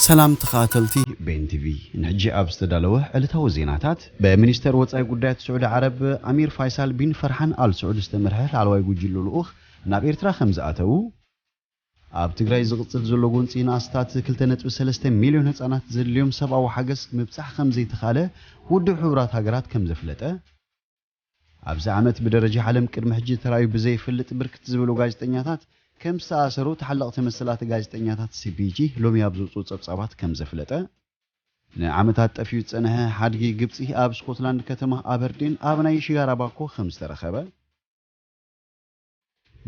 ሰላም ተኸታተልቲ ቤን ቲቪ፣ ንሕጂ ኣብ ዝተዳለወ ዕለታዊ ዜናታት፣ ብሚኒስተር ወጻኢ ጉዳያት ስዑዲ ዓረብ ኣሚር ፋይሳል ቢን ፈርሓን ኣል ስዑድ ዝተመርሐ ላዕለዋይ ጉጅለ ልኡኽ ናብ ኤርትራ ከም ዝኣተዉ፣ ኣብ ትግራይ ዝቕጽል ዘሎ ጎንጺ ንኣስታት ክልተ ነጥቢ ሰለስተ ሚልዮን ህጻናት ዘድልዮም ሰብኣዊ ሓገዝ ምብጻሕ ከም ዘይተኻለ ውድብ ሕቡራት ሃገራት ከም ዘፍለጠ፣ ኣብዚ ዓመት ብደረጃ ዓለም ቅድሚ ሕጂ ተራእዩ ብዘይፈልጥ ብርክት ዝበሉ ጋዜጠኛታት ከም ዝተኣሰሩ ተሓለቕቲ መሰላት ጋዜጠኛታት ሲ ፒ ጂ ሎሚ ኣብ ዘውፅኡ ጸብጻባት ከም ዘፍለጠ፣ ንዓመታት ጠፊኡ ዝጸንሐ ሓድጊ ግብጺ ኣብ ስኮትላንድ ከተማ ኣበርዲን ኣብ ናይ ሽጋራ ባኮ ከም ዝተረኸበ፣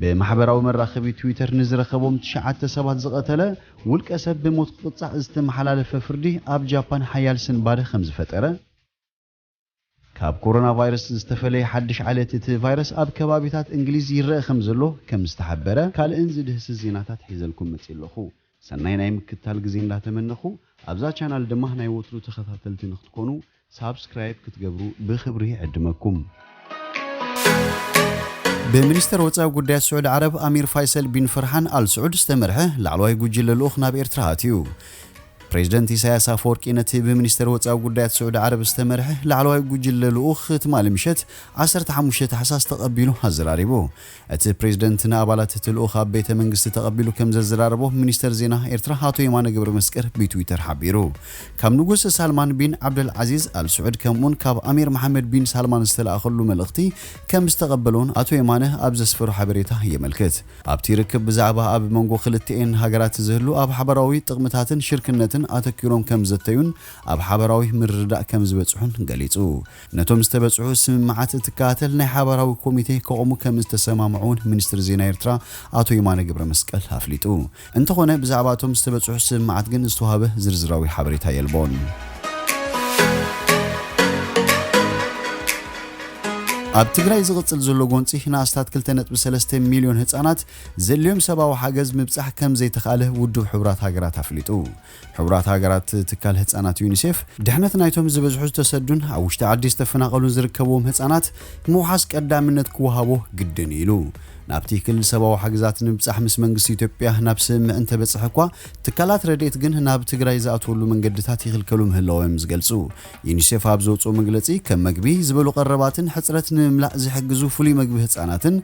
ብማሕበራዊ መራኸቢ ትዊተር ንዝረኸቦም ትሽዓተ ሰባት ዝቐተለ ውልቀ ሰብ ብሞት ክቕጻዕ ዝተመሓላለፈ ፍርዲ ኣብ ጃፓን ሓያል ስንባደ ከም ዝፈጠረ፣ ካብ ኮሮና ቫይረስ ዝተፈለየ ሓድሽ ዓሌት እቲ ቫይረስ ኣብ ከባቢታት እንግሊዝ ይረአ ከም ዘሎ ከም ዝተሓበረ፣ ካልእን ዝድህስስ ዜናታት ሒዘልኩም መጺእ ኣለኹ። ሰናይ ናይ ምክትታል ግዜ እንዳተመነኹ፣ ኣብዛ ቻናል ድማ ናይ ወትሩ ተኸታተልቲ ንክትኮኑ ሳብስክራይብ ክትገብሩ ብኽብሪ ይዕድመኩም። ብሚኒስተር ወጻኢ ጉዳያት ስዑዲ ዓረብ ኣሚር ፋይሰል ቢን ፈርሓን ኣል ስዑድ ዝተመርሐ ላዕለዋይ ጉጅለ ልኡኽ ናብ ኤርትራ ኣትዩ። ፕሬዚደንት ኢሳያስ ኣፈወርቂ ነቲ ብሚኒስተር ወጻኢ ጉዳያት ስዑዲ ዓረብ ዝተመርሐ ላዕለዋይ ጉጅለ ልኡኽ ትማሊ ምሸት ዓሰርተ ሓሙሽተ ታሕሳስ ተቐቢሉ ኣዘራሪቡ። እቲ ፕሬዚደንት ንኣባላት እቲ ልኡኽ ኣብ ቤተ መንግስቲ ተቐቢሉ ከም ዘዘራረቦ ሚኒስተር ዜና ኤርትራ ኣቶ የማነ ገብረ መስቀል ብትዊተር ሓቢሩ። ካብ ንጉስ ሳልማን ቢን ዓብደል ዓዚዝ ኣል ስዑድ ከምኡውን ካብ ኣሚር መሓመድ ቢን ሳልማን ዝተለኣኸሉ መልእኽቲ ከም ዝተቐበለውን ኣቶ የማነ ኣብ ዘስፈሮ ሓበሬታ የመልክት። ኣብቲ ርክብ ብዛዕባ ኣብ መንጎ ክልቲኤን ሃገራት ዝህሉ ኣብ ሓበራዊ ጥቕምታትን ሽርክነትን ኣተኪሮም ከም ዘተዩን ኣብ ሓበራዊ ምርድዳእ ከም ዝበጽሑን ገሊጹ። ነቶም ዝተበጽሑ ስምምዓት እትከታተል ናይ ሓበራዊ ኮሚቴ ከቑሙ ከም ዝተሰማምዑ እውን ሚኒስትር ዜና ኤርትራ ኣቶ የማነ ገብረ መስቀል ኣፍሊጡ። እንተኾነ ብዛዕባ እቶም ዝተበጽሑ ስምምዓት ግን ዝተዋህበ ዝርዝራዊ ሓበሬታ የልቦን። ኣብ ትግራይ ዝቕጽል ዘሎ ጎንጺ ንኣስታት ክልተ ነጥቢ ሰለስተ ሚልዮን ህጻናት ዘድልዮም ሰብኣዊ ሓገዝ ምብጻሕ ከም ዘይተኻእለ ውድብ ሕቡራት ሃገራት ኣፍሊጡ። ሕቡራት ሃገራት ትካል ህጻናት ዩኒሴፍ፣ ድሕነት ናይቶም ዝበዝሑ ዝተሰዱን ኣብ ውሽጢ ዓዲ ዝተፈናቐሉን ዝርከብዎም ህጻናት ምውሓስ ቀዳምነት ክወሃቦ ግድን ኢሉ። ናብቲ ክልል ሰብኣዊ ሓገዛት ንምብጻሕ ምስ መንግስቲ ኢትዮጵያ ናብ ስምምዕ እንተበጽሐ እኳ፣ ትካላት ረድኤት ግን ናብ ትግራይ ዝኣትወሉ መንገድታት ይኽልከሉ ምህላዎም እዮም ዝገልጹ። ዩኒሴፍ ኣብ ዘውጽኦ መግለጺ፣ ከም መግቢ ዝበሉ ቀረባትን ሕጽረት ንምምላእ ዝሕግዙ ፍሉይ መግቢ ህጻናትን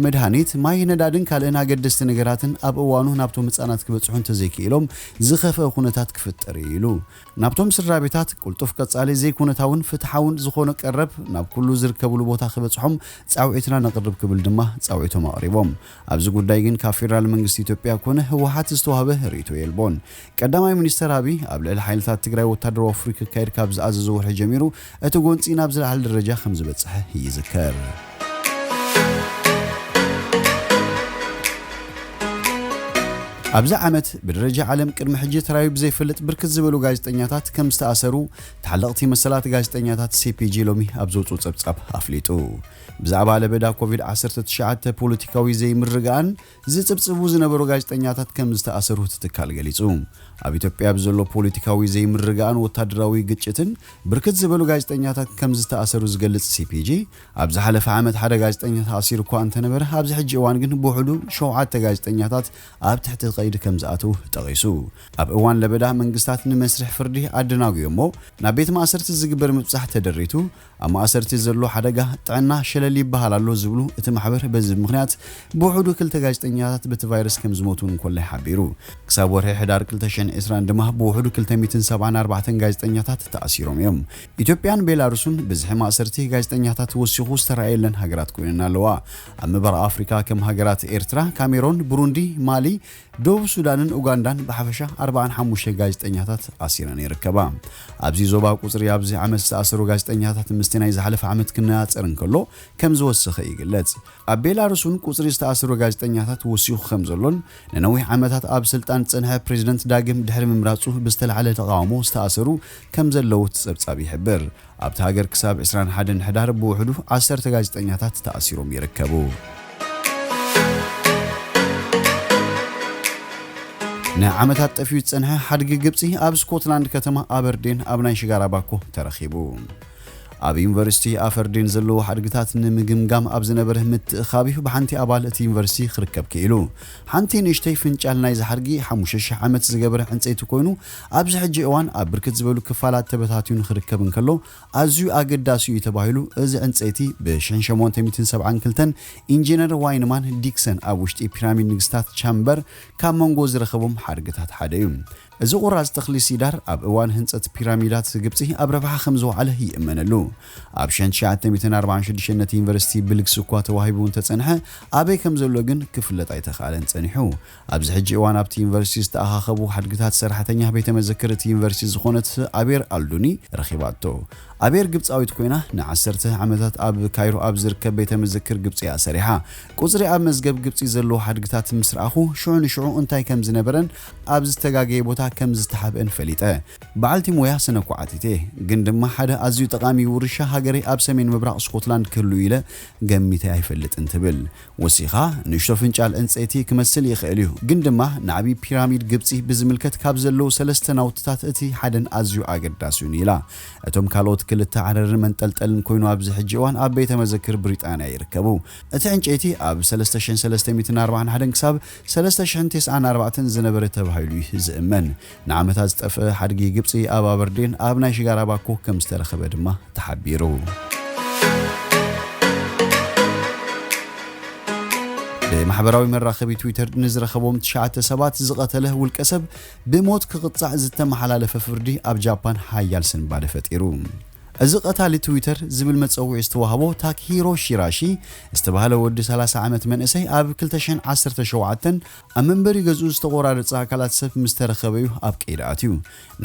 መድሃኒት፣ ማይ፣ ነዳድን ካልእን ኣገደስቲ ነገራትን ኣብ እዋኑ ናብቶም ህጻናት ክበጽሑ እንተዘይክኢሎም ዝኸፍአ ኩነታት ክፍጠር እዩ ኢሉ። ናብቶም ስድራ ቤታት ቅልጡፍ ቀጻሊ ዘይኩነታውን ፍትሓውን ዝኾነ ቀረብ ናብ ኩሉ ዝርከብሉ ቦታ ክበጽሖም ጻውዒትና ነቕርብ ክብል ድማ ጻውዒቶም ኣቕሪቦም። ኣብዚ ጉዳይ ግን ካብ ፌደራል መንግስቲ ኢትዮጵያ ኮነ ህወሓት ዝተዋህበ ርእይቶ የልቦን። ቀዳማይ ሚኒስተር ኣብይ ኣብ ልዕሊ ሓይልታት ትግራይ ወታደራዊ ፍርቂ ክካየድ ካብ ዝኣዘዘ ወርሒ ጀሚሩ እቲ ጎንጺ ናብ ዝለዓለ ደረጃ ከም ዝበጽሐ ይዝከር። ኣብዚ ዓመት ብደረጃ ዓለም ቅድሚ ሕጂ ተራዩ ብዘይፈልጥ ብርክት ዝበሉ ጋዜጠኛታት ከም ዝተኣሰሩ ተሓለቕቲ መሰላት ጋዜጠኛታት ሲ ፒ ጂ ሎሚ ኣብ ዘውፅኡ ጸብጻብ ኣፍሊጡ። ብዛዕባ ለበዳ ኮቪድ ዓሰርተ ትሽዓተ ፖለቲካዊ ዘይምርግኣን ዝጽብጽቡ ዝነበሩ ጋዜጠኛታት ከም ዝተኣሰሩ እቲ ትካል ገሊጹ። ኣብ ኢትዮጵያ ብዘሎ ፖለቲካዊ ዘይምርግኣን ወታደራዊ ግጭትን ብርክት ዝበሉ ጋዜጠኛታት ከም ዝተኣሰሩ ዝገልጽ ሲ ፒ ጂ፣ ኣብ ዝሓለፈ ዓመት ሓደ ጋዜጠኛ ተኣሲሩ እኳ እንተነበረ፣ ኣብዚ ሕጂ እዋን ግን ብውሕዱ ሸውዓተ ጋዜጠኛታት ኣብ ትሕቲ ቀይዲ ከም ዝኣተዉ ጠቒሱ። ኣብ እዋን ለበዳ መንግስታት ንመስርሕ ፍርዲ ኣደናጉዮሞ፣ ናብ ቤት ማእሰርቲ ዝግበር ምብጻሕ ተደሪቱ፣ ኣብ ማእሰርቲ ዘሎ ሓደጋ ጥዕና ሸለል ይበሃል ኣሎ ዝብሉ እቲ ማሕበር፣ በዚ ምኽንያት ብውሕዱ ክልተ ጋዜጠኛታት በቲ ቫይረስ ከም ዝሞቱ እውን ኮላይ ሓቢሩ። ክሳብ ወርሒ ሕዳር ክልተ ሽሕን ዕስራን ድማ ብውሕዱ ክልተ ሚእትን ሰብዓን ኣርባዕተን ጋዜጠኛታት ተኣሲሮም እዮም። ኢትዮጵያን ቤላሩስን ብዝሒ ማእሰርቲ ጋዜጠኛታት ወሲኹ ዝተረኣየለን ሃገራት ኮይነን ኣለዋ። ኣብ ምብራቕ ኣፍሪካ ከም ሃገራት ኤርትራ፣ ካሜሮን፣ ብሩንዲ፣ ማሊ፣ ደቡብ ሱዳንን ኡጋንዳን ብሓፈሻ ኣርባዓን ሓሙሽተ ጋዜጠኛታት ኣሲረን ይርከባ። ኣብዚ ዞባ ቁጽሪ ኣብዚ ዓመት ዝተኣሰሩ ጋዜጠኛታት ምስቲ ናይ ዝሓለፈ ዓመት ክነጻጸር እንከሎ ከም ዝወሰኸ ይግለጽ። ኣብ ቤላሩስ እውን ቁጽሪ ዝተኣሰሩ ጋዜጠኛታት ወሲኹ ከም ዘሎን ንነዊሕ ዓመታት ኣብ ስልጣን ዝጸንሐ ፕሬዚደንት ዳግም ድሕሪ ምምራጹ ብዝተላዕለ ተቓውሞ ዝተኣሰሩ ከም ዘለዉ እቲ ጸብጻብ ይሕብር። ኣብቲ ሃገር ክሳብ ዕስራን ሓደን ሕዳር ብውሕዱ ዓሰርተ ጋዜጠኛታት ተኣሲሮም ይርከቡ። ንዓመታት ጠፊኡ ዝጸንሐ ሓድጊ ግብጺ ኣብ ስኮትላንድ ከተማ ኣበርዴን ኣብ ናይ ሽጋራ ባኮ ተረኺቡ። ኣብ ዩኒቨርሲቲ ኣፈርዴን ዘለዉ ሓድግታት ንምግምጋም ኣብ ዝነበረ ምትእኻብ እዩ ብሓንቲ ኣባል እቲ ዩኒቨርሲቲ ክርከብ ክኢሉ። ሓንቲ ንእሽተይ ፍንጫል ናይዚ ሓድጊ ሓሙሽተ ሽሕ ዓመት ዝገበረ ዕንጸይቲ ኮይኑ፣ ኣብዚ ሕጂ እዋን ኣብ ብርክት ዝበሉ ክፋላት ተበታቲኑ ክርከብ እንከሎ፣ ኣዝዩ ኣገዳሲ እዩ ተባሂሉ። እዚ ዕንጸይቲ ብ ሸሞንተ ሚእትን ሰብዓን ክልተን ኢንጂነር ዋይንማን ዲክሰን ኣብ ውሽጢ ፒራሚድ ንግስታት ቻምበር ካብ መንጎ ዝረኸቦም ሓድግታት ሓደ እዩ። እዚ ቁራጽ ተኽሊ ሲዳር ኣብ እዋን ህንጸት ፒራሚዳት ግብጺ ኣብ ረብሓ ከም ዝወዓለ ይእመነሉ። ኣብ ሸንት ትሽዓተ ሚእትን ኣርባዓን ሽዱሽተን ነቲ ዩኒቨርሲቲ ብልግሲ እኳ ተዋሂቡ እንተጸንሐ፣ ኣበይ ከም ዘሎ ግን ክፍለጥ ኣይተኻእለን ጸኒሑ። ኣብዚ ሕጂ እዋን ኣብቲ ዩኒቨርሲቲ ዝተኣኻኸቡ ሓድግታት ሰራሕተኛ ቤተ መዘክር እቲ ዩኒቨርሲቲ ዝኾነት ኣቤር ኣልዱኒ ረኺባቶ። ኣቤር ግብጻዊት ኮይና ንዓሰርተ ዓመታት ኣብ ካይሮ ኣብ ዝርከብ ቤተ መዘክር ግብጺ እያ ሰሪሓ። ቁጽሪ ኣብ መዝገብ ግብጺ ዘለዎ ሓድግታት ምስ ረኣኹ፣ ሽዑ ንሽዑ እንታይ ከም ዝነበረን ኣብ ዝተጋገየ ቦታ ከም ዝተሓብአን ፈሊጠ። በዓልቲ ሞያ ስነ ኳዕቲት እየ፣ ግን ድማ ሓደ ኣዝዩ ጠቓሚ ውርሻ ሃገረይ ኣብ ሰሜን ምብራቕ ስኮትላንድ ክህሉ ኢለ ገሚተ ኣይፈልጥን ትብል። ወሲኻ፣ ንእሽቶ ፍንጫል ዕንጸይቲ ክመስል ይኽእል እዩ፣ ግን ድማ ንዓቢ ፒራሚድ ግብጺ ብዝምልከት ካብ ዘለዉ ሰለስተ ናውትታት እቲ ሓደን ኣዝዩ ኣገዳሲ እዩን ኢላ። እቶም ካልኦት ክልተ ዓረርን መንጠልጠልን ኮይኑ ኣብዚ ሕጂ እዋን ኣብ ቤተ መዘክር ብሪጣንያ ይርከቡ። እቲ ዕንጨይቲ ኣብ ሰለስተ ሽሕን ሰለስተ ሚእትን ኣርባዓን ሓደን ክሳብ ሰለስተ ሽሕን ተስዓን ኣርባዕተን ዝነበረ ተባሂሉ እዩ ዝእመን። ንዓመታት ዝጠፍአ ሓድጊ ግብጺ ኣብ ኣበርዴን ኣብ ናይ ሽጋራ ባኮ ከም ዝተረኸበ ድማ ተሓቢሩ። ብማሕበራዊ መራኸቢ ትዊተር ንዝረኸቦም ትሽዓተ ሰባት ዝቐተለ ውልቀ ሰብ ብሞት ክቕጻዕ ዝተመሓላለፈ ፍርዲ ኣብ ጃፓን ሓያል ስንባደ ፈጢሩ። እዚ ቀታሊ ትዊተር ዝብል መጸውዒ ዝተዋህቦ ታክሂሮ ሺራሺ ዝተባህለ ወዲ ሰላሳ ዓመት መንእሰይ ኣብ ክልተ ሽሕን ዓሰርተ ሸውዓተን ኣብ መንበሪ ገዝኡ ዝተቖራረጸ ኣካላት ሰብ ምስ ተረኸበ እዩ ኣብ ቀይዲ ኣትዩ።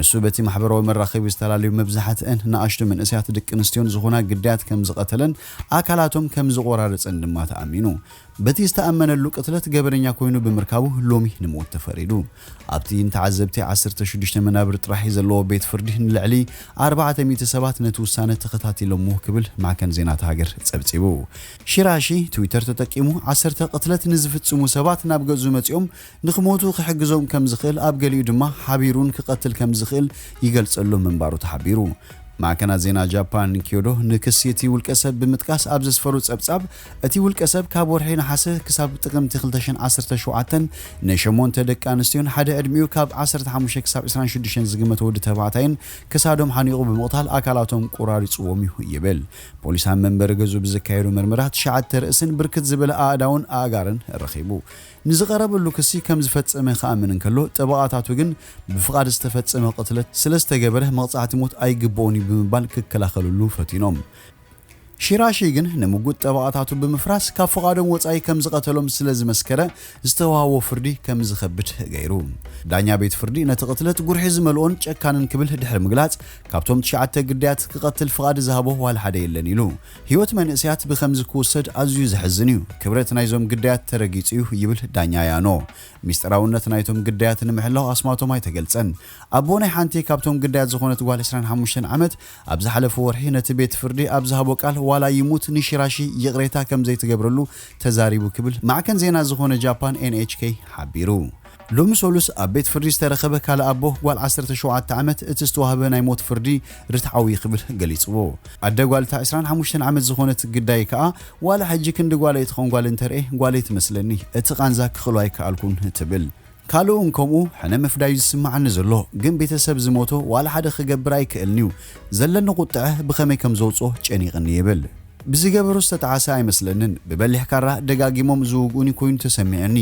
ንሱ በቲ ማሕበራዊ መራኸቢ ዝተላለዩ መብዛሕትአን ንኣሽቱ መንእሰያት ደቂ ኣንስትዮን ዝኾና ግዳያት ከም ዝቐተለን ኣካላቶም ከም ዝቖራረጸን ድማ ተኣሚኑ። በቲ ዝተኣመነሉ ቅትለት ገበነኛ ኮይኑ ብምርካቡ ሎሚ ንሞት ተፈሪዱ። ኣብቲ ንተዓዘብቲ ዓሰርተ ሽዱሽተ መናብር ጥራሕ ዘለዎ ቤት ፍርዲ ንልዕሊ ኣርባዕተ ሚእቲ ሰባት ነቲ ውሳነ ተኸታቲሎምዎ ክብል ማዕከን ዜና እታ ሃገር ጸብጺቡ። ሺራሺ ትዊተር ተጠቂሙ ዓሰርተ ቅትለት ንዝፍጽሙ ሰባት ናብ ገዝኡ መጺኦም ንኽሞቱ ክሕግዞም ከም ዝኽእል፣ ኣብ ገሊኡ ድማ ሓቢሩን ክቐትል ከም ዝኽእል ይገልጸሎም ምንባሩ ተሓቢሩ። ማዕከናት ዜና ጃፓን ኪዮዶ ንክሲ እቲ ውልቀ ሰብ ብምጥቃስ ኣብ ዘስፈሩ ጸብጻብ፣ እቲ ውልቀ ሰብ ካብ ወርሒ ነሓሰ ክሳብ ጥቅምቲ ክልተ ሽሕን ዓሰርተ ሸውዓተን ንሸሞንተ ደቂ ኣንስትዮን ሓደ ዕድሚኡ ካብ ዓሰርተ ሓሙሽተ ክሳብ ዕስራን ሽዱሽተን ዝግመት ወዲ ተባዕታይን ክሳዶም ሓኒቑ ብምቕታል ኣካላቶም ቆራሪጽዎም እዩ ይብል። ፖሊስ ኣብ መንበሪ ገዝኡ ብዘካየዶ መርመራ ትሽዓተ ርእስን ብርክት ዝበለ ኣእዳውን ኣእጋርን ረኺቡ። ንዝቐረበሉ ክሲ ከም ዝፈጸመ ክኣምን እንከሎ፣ ጠበቓታቱ ግን ብፍቓድ ዝተፈጸመ ቅትለት ስለ ዝተገበረ መቕጻዕቲ ሞት ኣይግብኦን እዩ ብምባል ክከላኸልሉ ፈቲኖም። ሺራሺ ግን ንምጉት ጠበቓታቱ ብምፍራስ ካብ ፍቓዶም ወጻኢ ከም ዝቐተሎም ስለ ዝመስከረ ዝተዋህቦ ፍርዲ ከም ዝኸብድ ገይሩ። ዳኛ ቤት ፍርዲ ነቲ ቅትለት ጉርሒ ዝመልኦን ጨካንን ክብል ድሕሪ ምግላጽ፣ ካብቶም ትሽዓተ ግዳያት ክቐትል ፍቓድ ዝሃቦ ዋላ ሓደ የለን ኢሉ። ህይወት መንእሰያት ብኸምዚ ክውሰድ ኣዝዩ ዘሕዝን እዩ። ክብረት ናይዞም ግዳያት ተረጊጹ እዩ ይብል ዳኛ ያኖ። ሚስጥራውነት ናይቶም ግዳያት ንምሕላው ኣስማቶም ኣይተገልጸን። ኣቦ ናይ ሓንቲ ካብቶም ግዳያት ዝኾነት ጓል ዕስራን ሓሙሽተን ዓመት ኣብ ዝሓለፈ ወርሒ ነቲ ቤት ፍርዲ ኣብ ዝሃቦ ቃል ዋላ ይሙት ንሺራሺ ይቕሬታ ከም ዘይትገብረሉ ተዛሪቡ ክብል ማዕከን ዜና ዝኾነ ጃፓን ኤን ኤች ኬ ሓቢሩ። ሎሚ ሰሉስ ኣብ ቤት ፍርዲ ዝተረኸበ ካልእ ኣቦ ጓል ዓሰርተ ሸውዓተ ዓመት እቲ ዝተዋህበ ናይ ሞት ፍርዲ ርትዓዊ ክብል ገሊጽዎ። ኣደ ጓል እታ ዕስራን ሓሙሽተን ዓመት ዝኾነት ግዳይ ከኣ ዋላ ሕጂ ክንዲ ጓለይ ትኾን ጓል እንተርኤ ጓለይ ትመስለኒ፣ እቲ ቃንዛ ክኽእሎ ኣይከኣልኩን ትብል። ካልእ እውን ከምኡ ሕነ ምፍዳይ እዩ ዝስምዓኒ ዘሎ፣ ግን ቤተሰብ ዝሞቶ ዋላ ሓደ ክገብር ኣይክእልን እዩ። ዘለኒ ቁጥዐ ብኸመይ ከም ዘውፅኦ ጨኒቕኒ ይብል። ብዝገበሮ ዝተጠዓሰ ኣይመስለንን። ብበሊሕ ካራ ደጋጊሞም ዝውግኡኒ ኮይኑ ተሰሚዑኒ።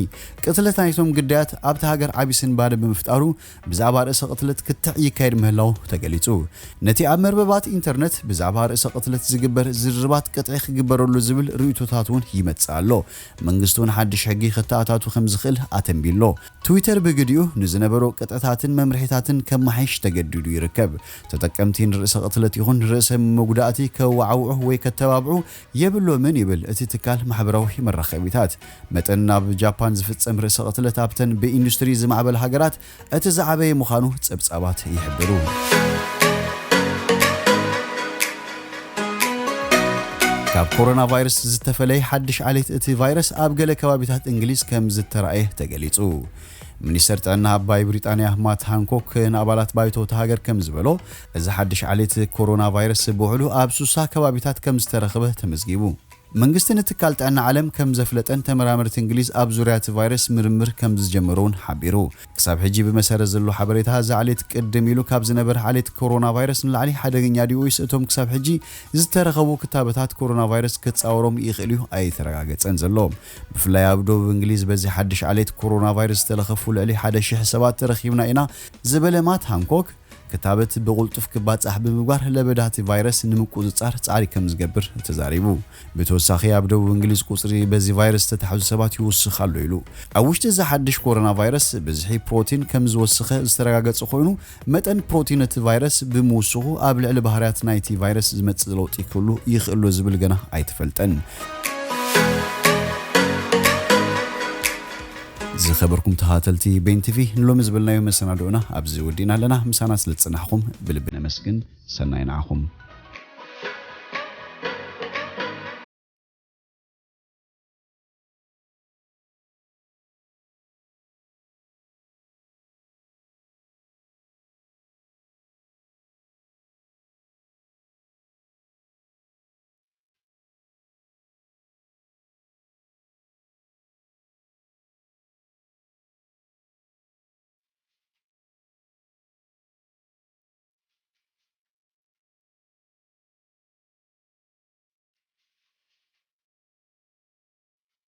ቅትለት ናይቶም ግዳያት ኣብቲ ሃገር ዓቢ ስንባደ ብምፍጣሩ ብዛዕባ ርእሰ ቅትለት ክትዕ ይካየድ ምህላው ተገሊጹ። ነቲ ኣብ መርበባት ኢንተርነት ብዛዕባ ርእሰ ቅትለት ዝግበር ዝርርባት ቅጥዒ ክግበረሉ ዝብል ርእይቶታት እውን ይመጽእ ኣሎ። መንግስቲ እውን ሓድሽ ሕጊ ከተኣታቱ ከም ዝኽእል ኣተንቢሎ። ትዊተር ብግዲኡ ንዝነበሮ ቅጥዕታትን መምርሒታትን ከመሓይሽ ተገዲዱ ይርከብ። ተጠቀምቲ ንርእሰ ቅትለት ይኹን ርእሰ መጉዳእቲ ከዋዕውዑ ወይ ከተባብዑ የብሎምን ይብል እቲ ትካል ማሕበራዊ መራኸቢታት። መጠን ናብ ጃፓን ዝፍጸም ርእሰ ቅትለት ኣብተን ብኢንዱስትሪ ዝማዕበላ ሃገራት እቲ ዝዓበየ ምዃኑ ጸብጻባት ይሕብሩ። ካብ ኮሮና ቫይረስ ዝተፈለየ ሓድሽ ዓሌት እቲ ቫይረስ ኣብ ገለ ከባቢታት እንግሊዝ ከም ዝተራእየ ተገሊጹ። ሚኒስተር ጥዕና ዓባይ ብሪጣንያ ማት ሃንኮክ ንኣባላት ባይቶ እታ ሃገር ከም ዝበሎ፣ እዚ ሓድሽ ዓሌት ኮሮና ቫይረስ ብውሕዱ ኣብ ሱሳ ከባቢታት ከም ዝተረኽበ ተመዝጊቡ። መንግስቲ ንትካል ጥዕና ዓለም ከም ዘፍለጠን ተመራመርቲ እንግሊዝ ኣብ ዙርያ እቲ ቫይረስ ምርምር ከም ዝጀመሩ እውን ሓቢሩ። ክሳብ ሕጂ ብመሰረት ዘሎ ሓበሬታ፣ እዚ ዓሌት ቅድም ኢሉ ካብ ዝነበረ ዓሌት ኮሮና ቫይረስ ንላዕሊ ሓደገኛ ድዩ ወይስ እቶም ክሳብ ሕጂ ዝተረኸቡ ክታበታት ኮሮና ቫይረስ ክጻወሮም ይኽእል እዩ ኣይተረጋገጸን ዘሎ። ብፍላይ ኣብ ደቡብ እንግሊዝ በዚ ሓድሽ ዓሌት ኮሮና ቫይረስ ዝተለኸፉ ልዕሊ ሓደ ሽሕ ሰባት ተረኺብና ኢና ዝበለ ማት ሃንኮክ፣ ክታበት ብቕልጡፍ ክባጻሕ ብምግባር ለበዳ እቲ ቫይረስ ንምቁጽጻር ጻዕሪ ከም ዝገብር ተዛሪቡ። ብተወሳኺ ኣብ ደቡብ እንግሊዝ ቁጽሪ በዚ ቫይረስ ዝተታሕዙ ሰባት ይውስኽ ኣሎ ኢሉ። ኣብ ውሽጢ እዚ ሓድሽ ኮሮና ቫይረስ ብዝሒ ፕሮቲን ከም ዝወስኸ ዝተረጋገጸ ኮይኑ፣ መጠን ፕሮቲን እቲ ቫይረስ ብምውስኹ ኣብ ልዕሊ ባህርያት ናይቲ ቫይረስ ዝመጽእ ለውጢ ክህሉ ይኽእሉ ዝብል ገና ኣይተፈልጠን። ዝኸበርኩም ተኸታተልቲ ቤን ቲቪ፣ ንሎሚ ዝበልናዮ መሰናድኦና ኣብዚ ወዲእና ኣለና። ምሳና ስለ ዝጸናሕኩም ብልቢ ነመስግን። ሰናይ ንዓኹም።